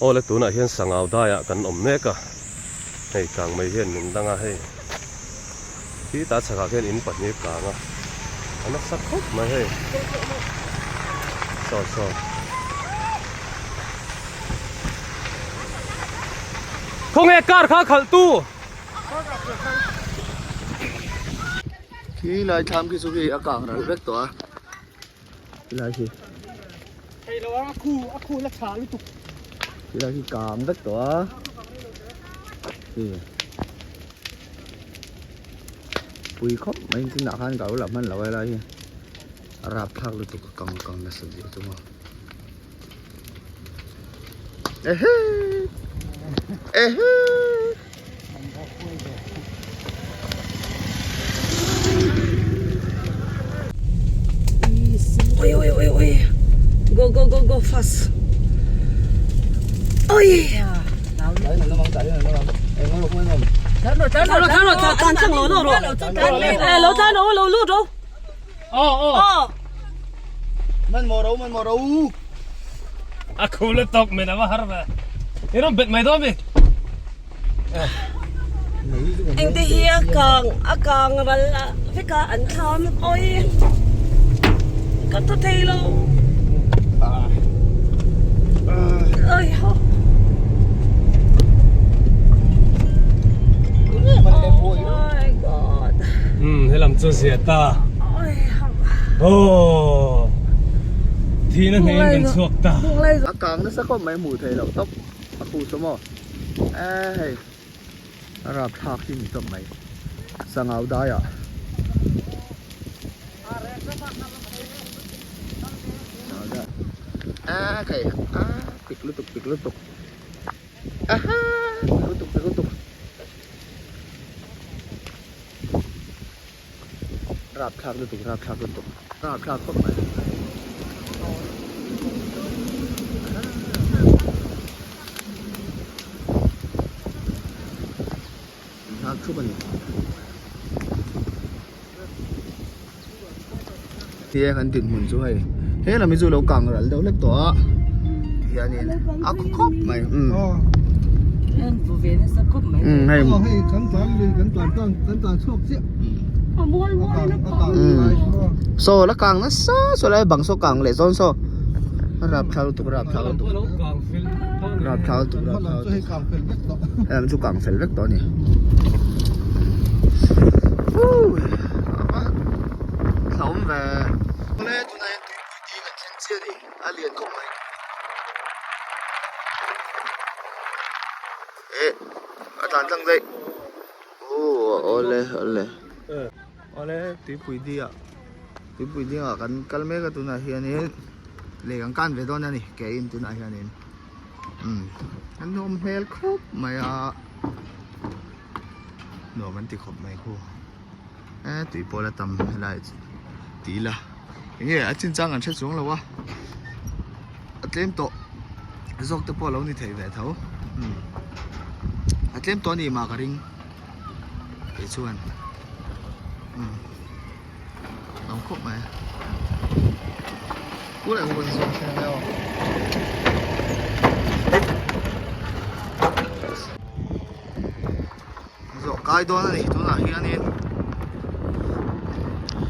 Awle tunah hian sangau daiah kan awm mek a, hei kang mai hian min dang a hei khitah chhakah khian in pahnih kang a, a nasa khawp mai hei saw saw. Khawnge car kha khalh tu? Khi lai thlam khi chu khi a kang ral vek tawh a. Khi lai khi. Thei lo ang a khu a khu la tha lutuk. Khi lai khi kang vek tawh a. Khi. Pui khawp mai tin ah khan ka lo la hman lo a helai hi. A rapthlak lutuk a kang kang nasa zia chu maw. Ehe. Ehe. Oi oi oi oi. Go go go go fast. Oi. Man maw ro man maw ro. A khu la tawk men a va har ve. I rawn bet mai dawn mi. Engte hi a kang a kang ral a vek a an thlam oi ka thaw thei lo oi ho. Oh my god. Um helam chu zia ta. Aw thihna hneh in kan chhuak ta. A kang nasa khawp mai hmuh theih loh tawp a khu saw maw e hei a rapthlak hi ni tawp mai sangau dai ah a khai a pik lutuk pik lutuk aha pik lutuk pik lutuk. Rapthlak lutuk rapthlak lutuk rapthlak khawp mai. Nghak thup a ni. Tia kan dinhmun chu hei he lam hi chu lo kang ral deuh hlek tawh a tihianin a khaw khawp mai umm umm hei saw la kang nasa saw lai bang saw kang leh zawn saw a rapthlak lutuk rapthlak lutuk rapthlak lutuk rapthlak lutuk he lam chu kang fel vek tawh a ni. Thla awm ve. Awle tunah hian tuipui ding an thleng chiah a ni a lian khawp mai. Eh a tlan tlang daih aw awle awle awle tuipui ding ah tuipui ding ah kan kal mek a tunah hianin lei kan kan ve dawn a ni ke in tunah hianin umm a nawm hmel khawp mai a nuam an ti khawp mai khu. E tui pawh la tam helai chu ti ila enge a chin chang an hre chuang lo a a tlem tawh zawk te pawh a lo ni thei ve tho umm a tlem tawh a ni mah ka ring kei chuan umm tam khawp mai Zawh kai dawn a ni tunah hianin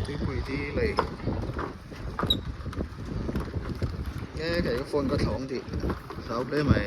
tuipui te hi lei nge kei ka phone ka thlawng tih hlau hle mai.